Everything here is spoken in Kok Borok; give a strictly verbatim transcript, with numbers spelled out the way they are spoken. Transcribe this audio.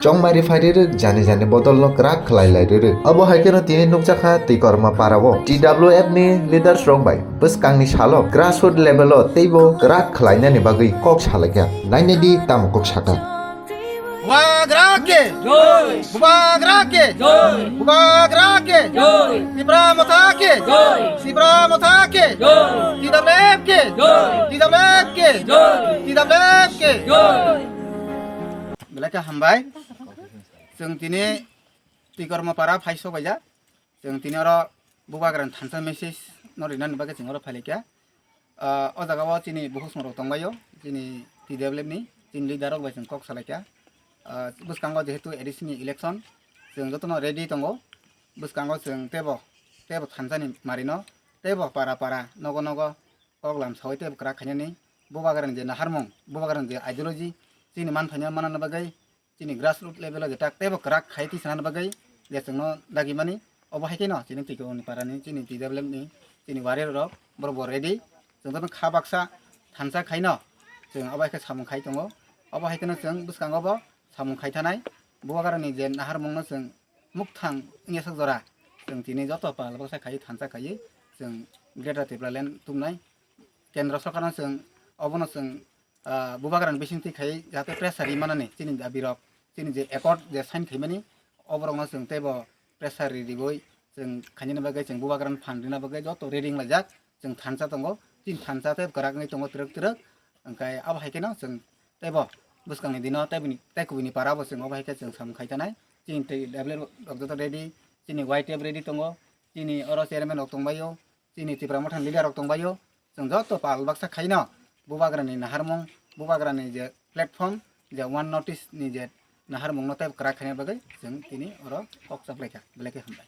Chongmari phai rwrwk, jani jani bodol no kwrak khlai lai rwrwk. Obo hai kheno tini nukjakha Twikorma para o T W F ni leaders rok bai bwskang ni salo grassroots level o teibo kwrak khlai nani bagwi kok salaikha. Nainai di tamo kok sakha. Bubagra ke! Joi! Bubagra ke! Joi! Bubagra ke! Joi! Tipra Motha ke! Joi! Tipra Motha ke! Joi! T W F ke! Joi! T W F ke! Joi! T W F ke! Joi! Belai khe hambai. Chwng tini Twikorma para phai sok baija. Chwng tini oro Bubagrani thansa message no rinani bagwi chwng oro phailaikha. Ah, o jaga o chini bukhuk song rok tongbaio, chini T W F ni, chini leader rok bai chwng kok salaikha. Ah, bwskango jehetu A D C ni election, chwng jotono ready tongo. Bwskango chwng teibo, teibo thansa ni marino, teibo para para, nogo nogo, kok lam sawi teibo kwrak khainani. Bubagrani je naharmung, Bubagrani je ideology, chini manphaino manna bagwi, chini grassroots level o je tak teibo kwrak khai twi sanani bagwi je chwngno dagimani. Obo hai kheno chini Twikorma parani, chini T W F ni, chini warrior rok borok bo ready. Chwng jotono kha baksa thansa khaino chwng obo hai khe samung khai tongo. Obo hai kheno chwng bwskango bo samung khai thanai. Bubagrani je naharmungno chwng mukthang wngya sak jora chwng tini joto pal baksa khai thansa khai chwng Greater Tipraland tubunai. Kendra sorkarno chwng obono chwng ah, Bubagrani bisingtwi khai jate pressure ri manani chini dabi rok, chini je accord je sign khaimani, oborokno chwng teibo pressure ri riwi chwng khainani bagwi chwng Bubagrani phan rina bagwi joto ready wnglaijak, chwng thansa tongo, chini thansa tei kwrak wngwi tongo twrwk twrwk, hwnkhe abo hai kheno chwng teibo bwskangni dino tei bini, tei kubuni para bo chwng obo hai khe chwng samung khai tanai, chini tei W L rok joto ready, chini Y T F ready tongo, chini oro chairman rok tongbaio, chini Tipra Mothani leader rok tongbaio, chwng joto pal baksa khaino Bubagrani naharmung, Bubagrani je platform, je One North East ni je naharmungno tei kwrak khaina bagwi chwng tini oro kok chaplaikha, belai khe hambai.